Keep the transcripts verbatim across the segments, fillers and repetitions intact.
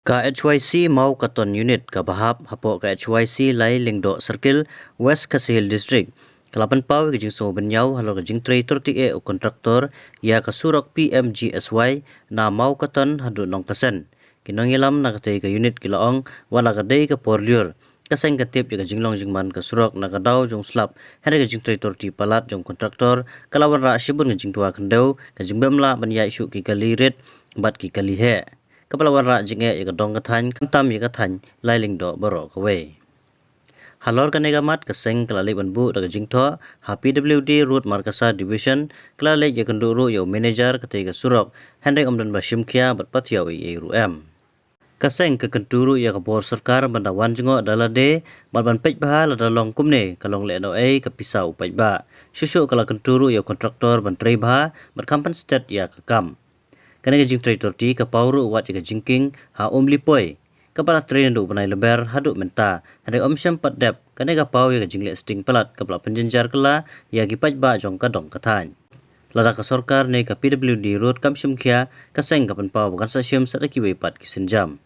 Ka H Y C Mawkaton Unit kaba hap hapoh ka H Y C Lailingdoh Circle, West Khasi Hills District, ka la pynpaw ïa ka jingsngewbha halor ka jingtrei thirty-eight u kontraktor ïa ka surok P M G S Y na Mawkaton haduh Nongtasen. Ki nongïalam na katei ka unit ki la ong, wat la ka dei ka por lyiur, ka seng ka tip ïa ka jinglong jingman ka surok na ka daw jong slap, hynrei ka jingtrei thirty palat jong kontraktor ka la wanrah shibun ka jingtwa khyndew, ka jingbym lah ban ïaid shuh ki kali rit bad ki kali heh, kaba la wanrah jingeh ïa ka dong ka thaiñ, khamtam ïa ka thaiñ Lailingdoh baroh kawei. Halor kane ka mat, ka seng ka la leit ban buh da ka jingthoh ha P W D Road Markasa Division, ka la leit ïakynduh ruh ïa u manager katei ka surok, hynrei ym don ba shim khia bad pathiaw ei ei ruh em. Ka seng ka kyntu ruh ïa ka bor sorkar ban da wan jngoh da lade bad ban peit bha lada long kumne, ka long lehnohei ka pisa u paidbah. Shuh shuh ka la kyntu ruh ïa u kontraktor ban trei bha bad kham pynstet ïa ka kam. Kane ka jingtrei thirty ka paw ruh wat ïa ka jingkieng ha Umlipoi, kaba la trei naduh u bnai Lber haduh mynta, hynrei ym shym pat dep. Kane ka paw ïa ka jingleh sting palat kaba la pynjynjar kylla ïa ki paidbah jong ka dong ka thaiñ. Lada ka sorkar ne ka P W D Road kam shim khia, ka seng ka pynpaw ba kan sa shim sa da kiwei pat ki sienjam.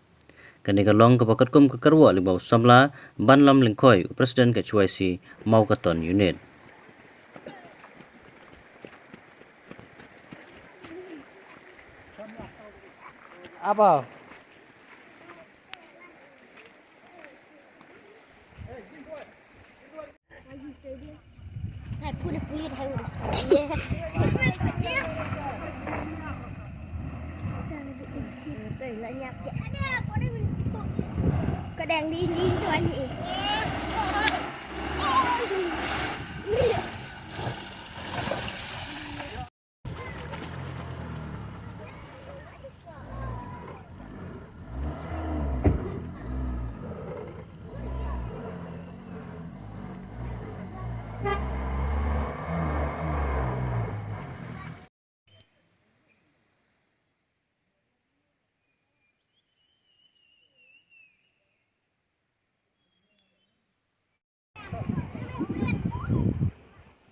Kane ka long kaba katkum ka kyrwoh lyngba u samla Banlam Lyngkhoi, u president ka H Y C Mawkaton Unit. Aba.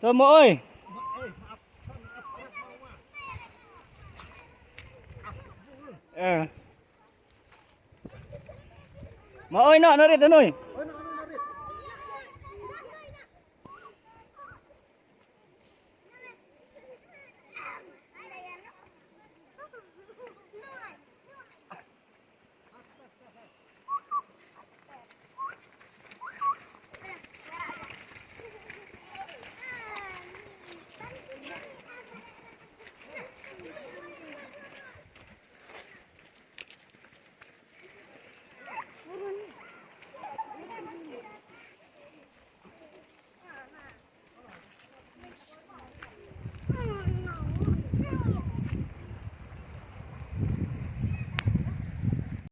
To mo oi. Eh. Mo oi no, no ri to noi.